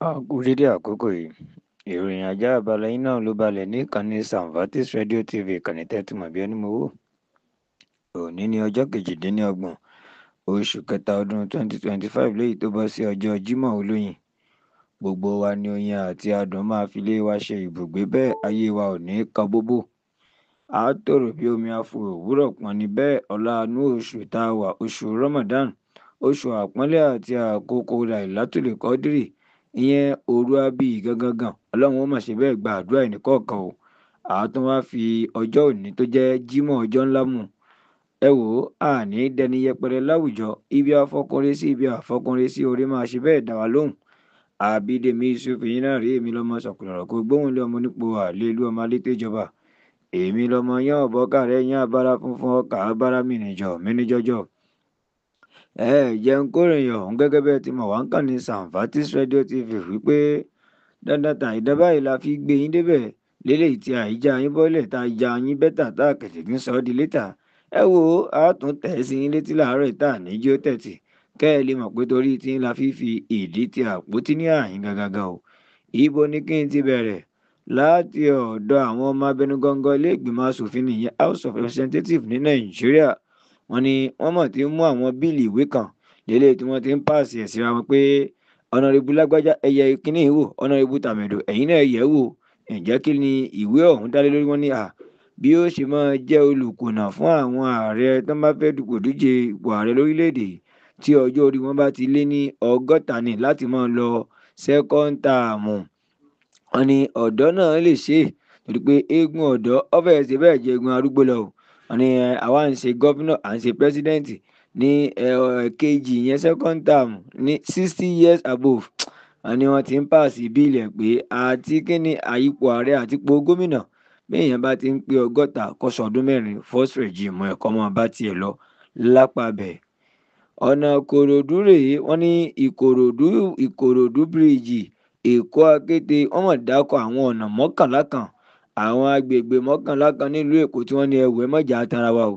A kú dédé àkókò yìí. Ìròyìn àjààbálẹ̀ yín náà ló balẹ̀ ní ìkànnì Samvatis Radio TV, ìkànnì tẹ́ ti mọ̀ bí ẹni mowó. Òní ní ọjọ́ 28 oṣù kẹta ọdún 2025, léyìí tó bọ́ sí ọjọ́ Jímọ̀ olóyin. Gbogbo wa ni oyin àti adùn máa fi lé wa ṣe ibùgbé, bẹ́ẹ̀ ayé wa ò ní kan bóbó. A tòrò bí omi afo òwúrọ̀ pọ́n ní bẹ́ẹ̀ ọ̀la inú oṣù tá a wà, oṣù Ramadan, oṣù àpọ́nlé àti àkókò Lailatul Qadri, ìyẹn òru abiyì gangan gan. Ọlọ́run ó mà ṣe bẹ́ẹ̀ gba àdúrà ẹnìkọ̀ọ̀kan o. A tún wá fi ọjọ́ òní tó jẹ́ Jímọ̀ ọjọ́ ńlá mú. Ẹ wò ó, àní dẹni yẹpẹrẹ láwùjọ, ibi afọkùnrin sí ibi àfọkùnrin sí orí máa ṣe bẹ́ẹ̀ dá wa lóhùn. Àbídèmí Yusuf yín náà rí, èmi lọmọ sọ̀kùnrọ̀ kó gbóhùn lé ọmọ nípò àlè ìlú ọmọ alétéjọba. Èmi lọmọ yán ọ̀bọ kàrẹ́ yán abára funfun ọkà abára mìnìjọ mìnìjọjọ. Ẹ jẹun kórìyàn ọ̀hún gẹ́gẹ́ bẹ́ẹ̀ ti mọ̀ wá ń kàn ní Samvatis Radio TV wípé dandan tà ìdán báyìí la fi gbé yín débẹ̀ lélẹ́yìí tí àìjá yín bọ́lẹ̀ tá a já yín bẹ́tà tá a kẹ̀sì kí ń sọ ọ́ di létà. Ẹ wo, a tún tẹ̀ sí yín létí láàárọ̀ ìta níjí ó tẹ̀tì kẹ́ ẹ lè mọ̀ pé torí tí ń la fi fi ìdí ti àpótí ní àyín gangan o. Ibo ni kí n ti bẹ̀rẹ̀? Láti ọ̀dọ̀ àwọn ọmọ abẹnugọ̀ngọ̀ ilé ìgbìmọ̀ asòfin nìyẹn, House of Representatives ní Nàìjíríà. Wọ́n ní wọ́n mọ̀ tí ń mú àwọn bíìlì ìwé kan lélẹ̀ tí wọ́n ti ń pàṣẹ ẹ̀ síra wọn pé ọ̀nàrẹ́bù lágbájá ẹ̀yẹ kínní wò, ọ̀nàrẹ́bù tàmẹ̀dò ẹ̀yìn náà yẹ̀ wò. Ǹjẹ́ kí ni ìwé ọ̀hún dálé lórí? Wọn ní à bí ó ṣe máa jẹ́ olùkùnà fún àwọn ààrẹ tó bá fẹ́ dupò díje ipò ààrẹ lórílẹ̀‐èdè tí ọjọ́ orí wọn bá ti lé ní 60 ní láti máa lọ second term. Wọ́n ní ọ̀dọ́ náà lè ṣe é torí pé eégún ọ̀dọ́ ọ̀fẹ́ ṣe bẹ́ẹ̀ jẹ́ eégún arúgbó lọ. Wọ́n ní àwa ń ṣe gọ́fúnà, à ń ṣe pírẹ́sídẹ́ǹtì ní kejì yẹn second term ní 60 years above. Wọ́n ní wọ́n ti ń pàṣẹ bíìlì ẹ̀ pé àti kíni àyípo ààrẹ àti ipò gómìnà bí èèyàn bá ti ń pé 60 kó sọdún mẹ́rin first regime ẹ̀kọ́ mọ́ bá tiẹ̀ lọ lápá bẹ̀. Ọ̀nà Ìkòròdú rèé, wọ́n ní Ìkòròdú, Ìkòròdú bíríìjì, Èkó Akéte, wọ́n mọ̀ dákọ̀ àwọn ọ̀nà 11 kan, àwọn agbègbè 11 kan nílùú Èkó tí wọ́n ní ẹ̀wẹ̀ mọ̀jà tara wa o.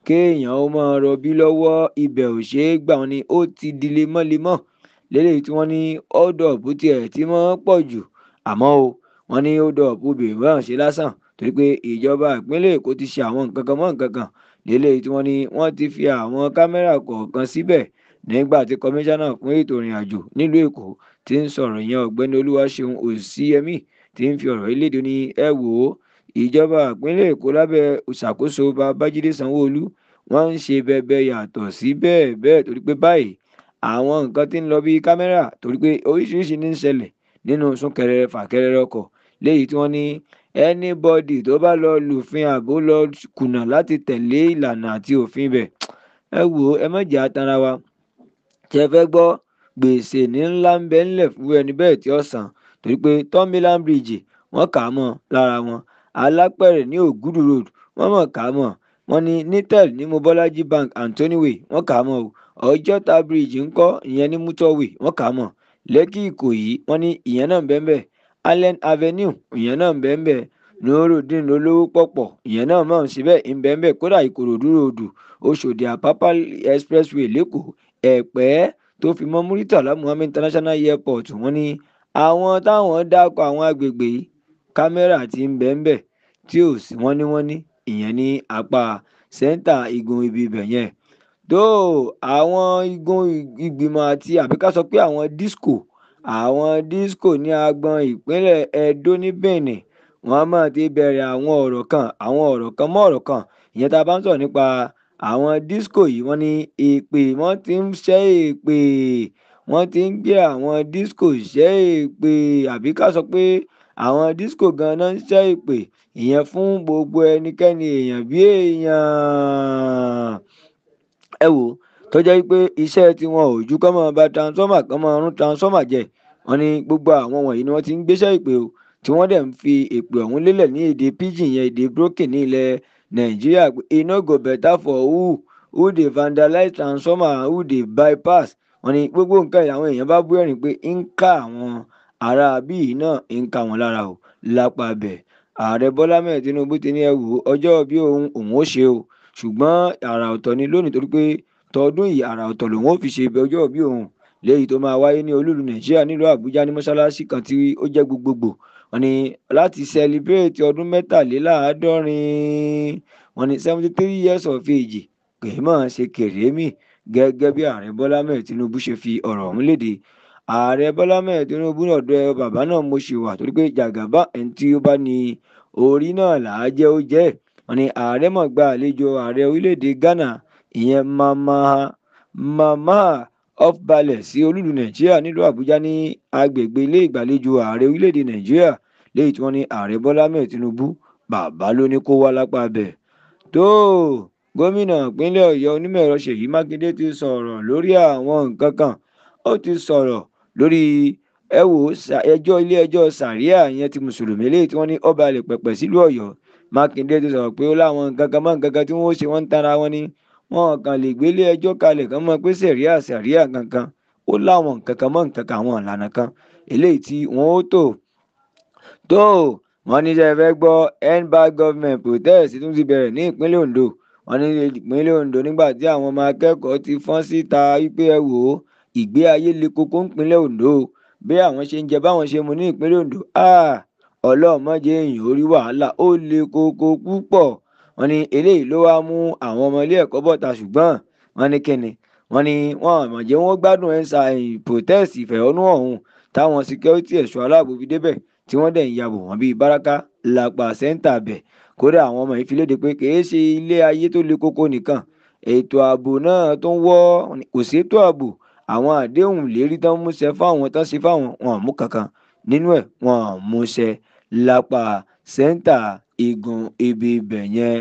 Kéèyàn ó máa rọbí lọ́wọ́ ibẹ̀ ò ṣeé gbà, wọ́n ní ó ti di lemọ́lemọ́ lélẹ́yìí tí wọ́n ní hold up tiẹ̀ tí wọ́n pọ̀ jù. Àmọ́ o, wọ́n ní hold up bèèrè wọ́n ṣe lásán torí pé ìjọba ìpínlẹ̀ Èkó ti ṣe àwọn nǹkan kan mọ́ nǹkan kan lélẹ́yìí tí wọ́n ní wọ́n ti fi àwọn kámẹ́rà kọ̀ọ̀kan síbẹ̀. Nígbà tí kọmíṣánná fún ètò ìrìnàjò nílùú Èkó ti ń sọ̀rọ̀ yẹn, Ọ̀gbẹ́ni Olúwaṣeun Òsíyẹmí ti ń fi ọ̀rọ̀ yìí léde ní ẹ wò ó, ìjọba ìpínlẹ̀ Èkó lábẹ́ ìṣàkóso Babájídé Sanwó-Olú wọ́n ń ṣe bẹbẹ yàtọ̀ sí bẹ́ẹ̀ bẹ́ẹ̀ torí pé báyìí àwọn nǹkan tí ń lọ bí kámẹ́rà torí pé oríṣiríṣi ní ń ṣẹlẹ̀ nínú súnkẹrẹ fàkẹrẹ ọkọ̀ léyìí tí wọ́n ní anybody tó bá lọ lùfin àbó lọ kùnà láti tẹ̀lé ìlànà àti òfin bẹ̀. Ẹ wò ó, ẹ má jẹ́ àtàrà wa. Ṣé ẹ fẹ́ gbọ́? Gbèsè ní ńlá ń bẹ ńlẹ̀ fún ẹni bẹ́ẹ̀ tí ó san torí pé Third Bridge wọ́n kà á mọ́ lára wọn. Alápẹ̀rẹ̀ ní Ògùdù Road wọ́n mọ̀ kà á mọ́. Wọ́n ní Nitel ní Mobolaji Bank Anthony Way wọ́n kà á mọ́ o. Ọjọ́ta Bridge ńkọ́, ìyẹn ní Mutor Way wọ́n kà á mọ́. Lẹ́kì Ìkòyí wọ́n ní ìyẹn náà ń bẹ ńbẹ̀. Allen Avenue ìyẹn náà ń bẹ ńbẹ̀. Nurudeen olówó pọ̀pọ̀ ìyẹn náà mọ̀ ń síbẹ̀ ń bẹ ńbẹ̀. Kódà Ìkòròdú Road, Oṣòdì Àpápá Expressway lẹ́kọ̀ọ́, Ẹ̀pẹ́ tó fi mọ́ Muritala Muhammed International Airport wọ́n ní àwọn táwọn dákọ̀ àwọn agbègbè yìí kámẹ́rà ti ń bẹ ńbẹ̀ tí ò sí wọ́n ní wọ́n ní ìyẹn ní apá sẹ́ńtà igun ibi ibẹ̀ yẹn. Tó àwọn igun ìgbìmọ̀ àti àbí ká sọ pé àwọn disco, àwọn disco ní agbọn ìpínlẹ̀ Ẹdó ní Benin wọ́n máa ti bẹ̀rẹ̀ àwọn ọ̀rọ̀ kan, àwọn ọ̀rọ̀ kan mọ́ ọ̀rọ̀ kan. Ìyẹn tá a bá ń sọ̀rọ̀ nípa àwọn disco yìí, wọ́n ní èpè wọ́n ti ń ṣẹ́ èpè, wọ́n ti ń gbé àwọn disco ṣẹ́ èpè àbí ká sọ pé àwọn disco gan-an ń ṣẹ́ èpè ìyẹn fún gbogbo ẹnikẹ́ni èèyàn bí èèyàn. Ẹ wò ó, tó jẹ́ pé iṣẹ́ tiwọn ò ju kán máa ba transformer kán máa rún transformer jẹ. Wọ́n ní gbogbo àwọn wọ̀nyí ni wọ́n ti ń gbéṣẹ́ èpè o, tí wọ́n dẹ̀ ń fi èpè ọ̀hún lélẹ̀ ní èdè pidgin yẹn, èdè broken ní ilẹ̀ Nàìjíríà pé e no go better for who dey vandalize transformer and who dey bypass. Wọ́n ní gbogbo nǹkan yìí àwọn èèyàn bá bú ẹ̀rín pé ń ká àwọn ará bíi náà ń ká wọn lára o lápá bẹ̀. Ààrẹ Bọ́lá Ahmed Tinubu ti ní ẹ wò ó, ọjọ́ bí òun òun ó ṣe o, ṣùgbọ́n àrà ọ̀tọ̀ ni lónìí torí pé tọdún yìí àrà ọ̀tọ̀ lòun ó fi ṣe ọjọ́ bí òun. Léyìí tó máa wáyé ní olúùlú Nàìjíríà nílùú Àbújá ní mọ́ṣáláṣí kan tí ó jẹ́ gbogbogbò. Wọ́n ní láti celebrate ọdún 73, wọ́n ní 73 years of age kì í mọ̀ ṣe kèrémì, gẹ́gẹ́ bí ààrẹ Bọ́lá Ahmed Tinubu ṣe fi ọ̀rọ̀ ọ̀hún léde. Ààrẹ Bọ́lá Ahmed Tinubu ọ̀dọ̀ ẹ bàbá náà mo ṣì wà, torí pé jàgàbá ẹni tí ó bá ní orí náà là á jẹ́ ó jẹ́. Wọ́n ní ààrẹ mọ̀ gba àlejò ààrẹ orílẹ̀-èdè Ghana, ìyẹn Mama of balẹ̀ sí olúùlú Nàìjíríà nílùú Àbújá ní agbègbè ilé ìgbàlejò ààrẹ orílẹ̀-èdè Nàìjíríà, léyìí tí wọ́n ní ààrẹ Bọ́lá Ahmed Tinubu bàbá ló ní kó wá lápá bẹ̀. Tó gómìnà ìpínlẹ̀ Ọ̀yọ́ onímọ̀-ẹ̀rọ Ṣèyí Mákindé ti sọ̀rọ̀ lórí àwọn nǹkan kan. Ó ti sọ̀rọ̀ lórí ẹjọ́ ilé ẹjọ́ sàríà yẹn ti mùsùlùmí léyìí tí wọ́n ní ó balẹ̀ pẹ̀pẹ̀ sílùú Ọ̀yọ́. Mákindé ti sọ̀rọ̀ pé ó láwọn nǹkan kan mọ́ nǹkan kan tí wọ́n ó ṣe, wọ́n ń tara wọn ni. Wọn kàn lè gbélé ẹjọ́ kalẹ̀ kán mọ̀ pé sẹ̀ríà sẹ̀ríà kankan. Ó láwọn nǹkan kan mọ́ nǹkan kan, àwọn ìlànà kan eléyìí tí wọ́n ó tò. Tó wọ́n ní sẹ́ fẹ́ gbọ́, end bad government protest tún ti bẹ̀rẹ̀ ní ìpínlẹ̀ Ondo. Wọ́n ní ìpínlẹ̀ Ondo nígbà tí àwọn ọmọ akẹ́kọ̀ọ́ ti fọ́n síta wípé ẹ wò ó, ìgbé ayé le koko ìpínlẹ̀ Ondo, bí àwọn ṣe ń jẹ báwọn ṣe mu ní ìpínlẹ̀ Ondo, Ọlọ́run má jẹ́ èèyàn orí wàhálà, ó le koko púpọ̀. Wọ́n ní eléyìí ló wá mú àwọn ọmọ ilé ẹ̀kọ́ bọ̀ta, ṣùgbọ́n wọ́n ní kíni, wọ́n ní wọ́n mọ̀ jẹ́ wọ́n gbádùn ẹ̀ńsà protest ìfẹ̀hónú ọ̀hún táwọn security ẹ̀ṣọ́ aláàbò fi débẹ̀ tí wọ́n dẹ̀ ń yabò wọ́n bíi báràkà lápá sẹ́ńtà bẹ̀. Kódà àwọn ọmọ yìí fi léde pé kìí ṣe ilé ayé tó le koko nìkan, ètò ààbò náà tó ń wọ́, kò sétò ààbò, àwọn àdéhùn lérí tán múṣẹ fáwọn tán ṣe fáwọn, wọn ò mú kankan nínú ẹ̀, wọn ò múṣẹ lápá sẹ́ńtà igun ibi ibẹ̀ yẹn.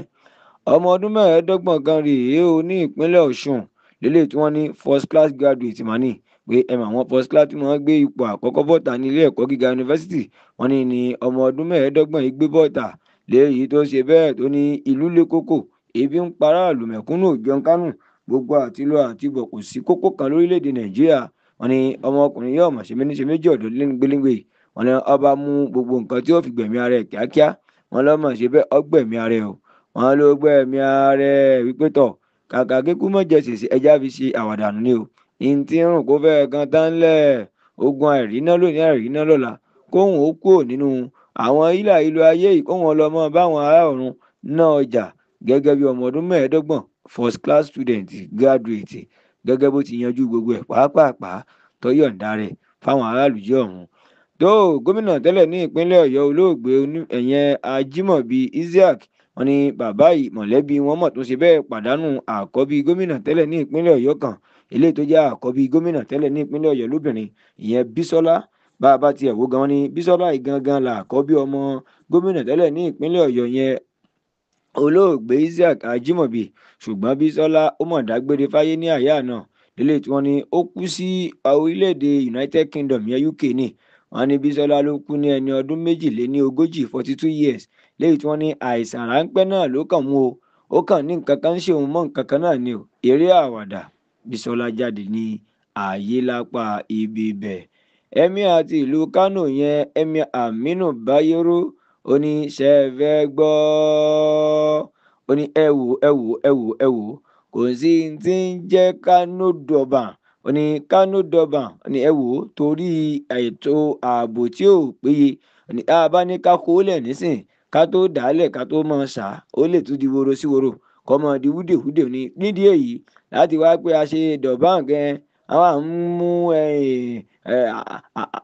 Ọmọ ọdún 25 kan rèé o ní ìpínlẹ̀ Ọ̀ṣun, lélẹ̀ tí wọ́n ní first class graduate mà ní, pé ẹ mọ̀ àwọn first class tí wọ́n gbé ipò àkọ́kọ́ bọ́ta ní ilé ẹ̀kọ́ gíga yunifásítì, wọ́n ní ní ọmọ ọdún 25 yìí gbé bọ́ta léyìí tó ṣe bẹ́ẹ̀ tó ní ìlú le koko, ebi ń paráàlú, mẹ̀kúnnù ò jẹun kánú, gbogbo àtilọ àtibọ̀ kò sí kókó kan lórílẹ̀‐èdè Nàìjíríà. Wọ́n ní ọmọkùnrin yóò mọ̀ ṣe méní ṣe méjì ọ̀dọ́ gbéléǹgbé. Wọ́n ní ọba mú gbogbo nǹkan tí ó fi gbẹ̀mí ara ẹ̀ kíákíá, wọ́n lọ́ mọ̀ ṣe bẹ́ẹ̀ ọgbẹ̀mí ara ẹ̀ o, wọ́n ló gbẹ̀mí ara ẹ̀ wípé tọ̀ kàkà kíkú mọ̀ jẹ sèse ẹja fi ṣe àwàdànù ni o. Ní tí ń rùn kó fẹ́ kan tán lẹ̀, ogun àìríná lónìí àìríná lọ́la, kóhùn ó kúrò nínú àwọn hílà ìlú ayé yìí, kóhùn ọlọ́mọ báwọn ará ọ̀run ná ọjà gẹ́gẹ́ bí ọmọ ọdún 25 first class student graduate, gẹ́gẹ́ bó ti yanjú gbogbo ẹ̀ pàápàá tó yọ̀ǹda rẹ̀ fáwọn aráàlú jẹ́ ọ̀hún. Tó gómìnà tẹ́lẹ̀ ní ìpínlẹ̀ Ọ̀yọ́ olóògbé ẹ̀yẹn Ajímọ̀bí Isiaq, wọ́n ní bàbá yìí mọ̀lẹ́bí wọn mọ̀ tó ṣe bẹ́ẹ̀ pàdánù àkọ́bí gómìnà tẹ́lẹ̀ ní ìpínlẹ̀ Ọ̀yọ́ kan, eléyìí tó jẹ́ àkọ́bí gómìnà tẹ́lẹ̀ ní ìpínlẹ̀ Ọ̀yọ́ lóbìnrin, ìyẹn Bísọ́lá. Bá a bá tiẹ̀ wò gan ni Bísọ́lá yìí gangan là àkọ́bí ọmọ gómìnà tẹ́lẹ̀ ní ìpínlẹ̀ Ọ̀yọ́ yẹn olóògbé Isiaq Ajímọ̀bí, ṣùgbọ́n Bísọ́lá ó mọ̀ dágbére fáyé ní àyà náà, lélẹ̀ tí wọ́n ní ó kú sí orílẹ̀-èdè United Kingdom yẹn UK ní. Wọ́n ní Bísọ́lá ló kú ní ẹni ọdún 42, 42 years, léyìí tí wọ́n ní àìsàn ráńpẹ́ náà ló kàn mú o, ó kàn ní nǹkan kan ń ṣe òun mọ́ nǹkan kan náà ni o. Eré àwàdà Bísọ́lá jáde ní ààyè lápá ibi ibẹ̀. Emir àti ìlú Kano yẹn Emir Aminu Bayero ó ní ṣe é fẹ́ gbọ́, ó ní ẹ wò ẹ wò ẹ wò ẹ wò, kò sí tí ń jẹ́ Kano Durban, ó ní Kano Durban, ó ní ẹ wò ó torí ètò ààbò tí ò péye, ó ní tá a bá ní ká kó lẹ̀ nísìn ká tó dàálẹ̀ ká tó mọ̀ ṣá, ó lè tún di woro sí woro kọ́ mọ́ di wúdèwúdè. Ní nídìí èyí láti wá pé a ṣe Durban gan, àwa ń mú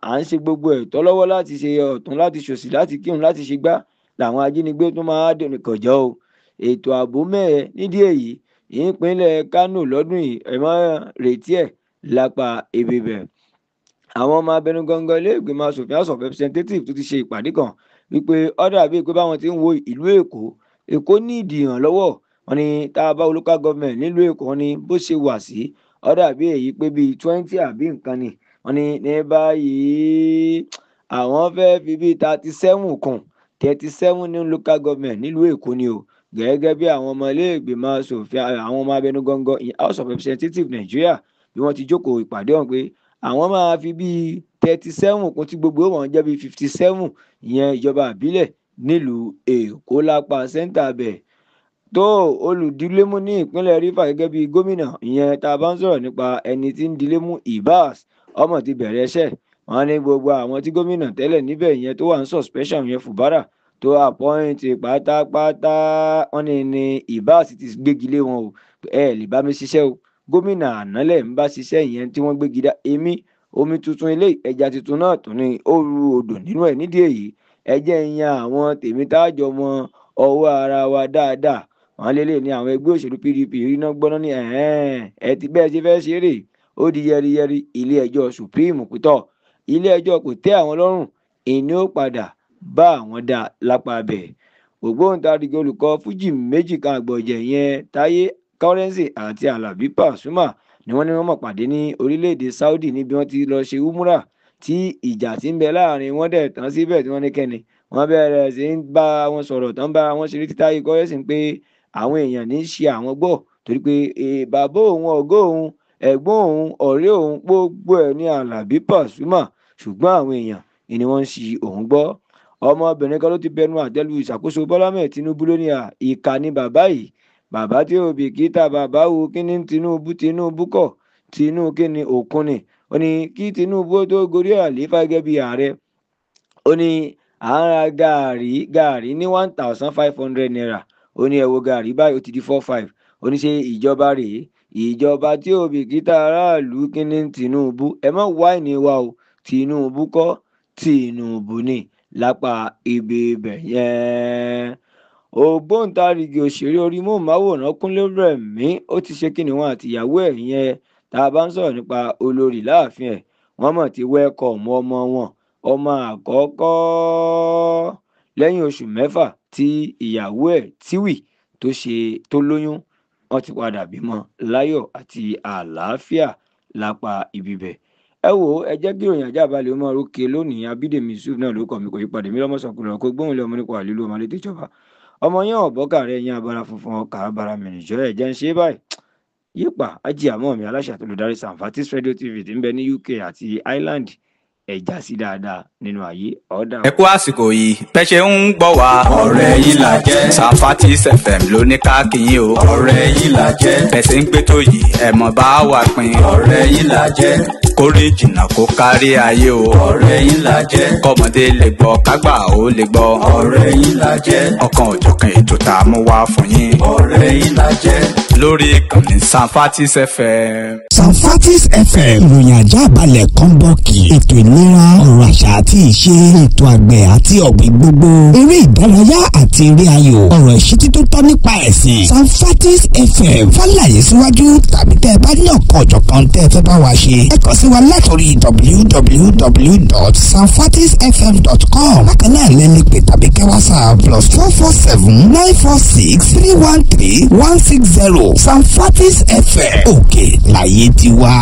à ń ṣe gbogbo ẹ̀tọ́ lọ́wọ́ láti ṣe ọ̀tún láti ṣòsì láti kírun láti ṣe gbá làwọn ajínigbé tó máa dènà kọjọ́ o. Ètò ààbò mẹ́ẹ̀ nídìí èyí ìpínlẹ̀ Kano lọ́dún yìí ẹ̀ mọ́ retí ẹ̀ lápá ibi bẹ̀. Àwọn ọmọ abẹnugangan ilé ìgbìmọ̀ asòfin House of Representatives tó ti ṣe ìpàdé kan wípé ó dàbí pé báwọn ti ń wo ìlú Èkó, Èkó ní ìdí ìrànlọ́wọ́. Wọ́n ní tá a bá local government nílùú Èkó, wọ́n ní bó ṣe wà sí ó dàbí èyí pé bíi 20 àbí nǹkan ni. Wọ́n ní ní báyìí àwọn fẹ́ fi bíi 37 kún 37 ní local government nílùú Èkó ni o, gẹ́gẹ́ bí àwọn ọmọ ilé ìgbìmọ̀ asòfin àwọn ọmọ abẹnugangan House of Representatives Nigeria bí wọ́n ti jókòó ìpàdé ọ̀hún pé àwọn máa fi bíi 37 kún tí gbogbo wọn jẹ́ bíi 57 ìyẹn ìjọba àbílẹ̀ nílùú Èkó lápá sẹ́ńtà bẹ̀. Tó olùdílémú ní ìpínlẹ̀ Rivers gẹ́gẹ́ bí gómìnà, ìyẹn tá a bá ń sọ̀rọ̀ nípa ẹni tí ń dilémú Ibas, ọmọ ti bẹ̀rẹ̀ iṣẹ́. Wọ́n ní gbogbo àwọn tí gómìnà tẹ́lẹ̀ níbẹ̀ ìyẹn tó wà ní suspension yẹn Fubara tó appoint pátápátá, wọ́n ní Ibas ti gbégi lé wọn o. Ẹ lè bá mi ṣiṣẹ́ o, gómìnà ànálẹ̀ ń bá ṣiṣẹ́ ìyẹn tí wọ́n gbégi dá èmi, omi tuntun ilé ẹja tuntun náà tún ní ó ru odò nínú ẹ̀. Nídìí èyí ẹ jẹ́ ń yan àwọn tèmi tájọ mọ ọwọ́ ara wa dáadáa. Wọ́n lélẹ̀ ní àwọn ẹgbẹ́ òṣèlú PDP ríná gbọ́ná ní ẹ ti bẹ́ẹ̀ ṣe fẹ́ ṣeré, ó di yẹriyẹri. Ilé ẹjọ́ Supreme pítọ̀, ilé ẹjọ́ kò tẹ́ àwọn lọ́rùn, ìní ó padà bá àwọn dá lápá bẹ̀. Ògbóǹtarìgì olùkọ́ fújì méjì kan àgbọ̀jẹ̀ yẹn Táyé Currency àti Àlàbí Pasuma ni wọ́n ní wọ́n mọ̀ pàdé ní orílẹ̀-èdè Saudi níbi wọ́n ti lọ ṣe umrah, tí ìjà tí ń bẹ láàrin wọn dẹ̀ tán síbẹ̀ tí wọ́n ní kẹ́ni wọ́n bẹ̀rẹ̀ sí ń bá wọn sọ̀rọ̀ tán bá wọn ṣeré tí Táyé Currency pé àwọn èèyàn ní í ṣe àwọn gbọ́, torí pé bàbá òun, ọ̀gá òun, ẹ̀gbọ́n òun, ọ̀rẹ́ òun, gbogbo ẹ̀ ní Àlàbí Pasuma, ṣùgbọ́n àwọn èèyàn ni wọ́n ń ṣi òun gbọ́. Ọmọbìnrin kan ló ti bẹnu àtẹ́lu ìṣàkóso Bọ́lá Ahmed Tinubu lónìí, à ìkà ni bàbá yìí, bàbá tí ò bìkítà, bàbá wo kí ni Tinubu, Tinubu kọ̀, Tinubu kí ni òkun ni. Ó ní kí Tinubu tó gorí àlééfà gẹ́gẹ́ bí ààrẹ, ó ní à ń ra gàárì ní 1,500 naira, ó ní ẹ wo gàárì báyìí ó ti di 4,500. Ó ní ṣe ìjọba rèé, ìjọba tí ò bìkítà aráàlú kí ni Tinubu, ẹ má wáìnì wa o, Tinubu kọ́, Tinubu ni lápá ibi ibẹ̀ yẹn. Ògbóǹtarìgì òṣèré orí móhùnmáwòrán Kúnlé Rẹ̀mí ó ti ṣe kíni wọn àti ìyàwó ẹ̀ yẹn tá a bá ń sọ̀rọ̀ nípa olórí láàfin ẹ̀, wọ́n mọ̀ ti wẹ́kọ̀mù ọmọ wọn, ọmọ àkọ́kọ́ lẹ́yìn oṣù mẹ́fà tí ìyàwó ẹ̀ Tíwì tó ṣe tó lóyún, wọ́n ti padà bímọ láyọ̀ àti àlàáfíà lápá ibi bẹ̀. Ẹ wo, ẹ jẹ́ kí ìròyìn ajá balẹ̀ ó máa rókè lónìí. Abídèmí Yusuf náà ló kọ̀ mí, kò yí padà mí lọ́mọ́sọ̀kùnrin ọkọ̀ gbóhùn lé ọmọ nípa àlílù ọmọ létí ìjọba. Ọmọ yẹn ọ̀bọ́kà rẹ̀ yẹn abara funfun ọkà abara mìrìnjọ́ ẹ̀ jẹ́ ń ṣe báyìí. Yípa ájì àmọ́ mi aláṣẹ àti olùdarí Samfatis Radio TV tí ń bẹ ní UK àti Ireland, ẹ̀já sí dáadáa nínú ayé ọ̀dà. Ẹ kú àsìkò yìí bẹ́ ṣe ń gbọ́ wá. Ọ̀rẹ́ yín la jẹ́. Samfatis FM ló ní ká kí yín o. Ọ̀rẹ́ yín la jẹ́. Bẹ́ ṣe ń gbé tó yìí ẹ mọ̀ bá wa pín. Ọ̀rẹ́ yín la jẹ́. Kórè jìnnà kó kárí ayé o. Ọ̀rẹ́ yín la jẹ́. Kọ́mọdé lè gbọ́ kágbà ó lè gbọ́. Ọ̀rẹ́ yín la jẹ́. Ọ̀kan òjọ̀kan ètò tá a mú wá fún yín. Ọ̀rẹ́ yín la jẹ́. Lórí ìkànnì Samfatis FM. Samfatis FM, ìròyìn ajá balẹ̀ kọ́ńbọ́ọ̀kì, ètò ìlera, ọ̀rọ̀ àṣà àti ìṣe, ètò àgbẹ̀ àti ọ̀gbìn gbogbo, eré ìdárayá àti eré ayò, ọ̀rọ̀ ìṣítí tó tọ́ nípa ẹ̀sìn. Samfatis FM fàlàyé síwájú tàbí tẹ́ ẹ bá ní ọ̀kan ọ̀jọ̀kan tẹ́ ẹ fẹ́ bá wa ṣe, ẹ kàn sí wa látòrí www.samfatisfm.com. Bákan náà lẹ lè pè tàbí kẹ́ WhatsApp +447 946 313 160. Samfatis FM, òkè láyé tiwa.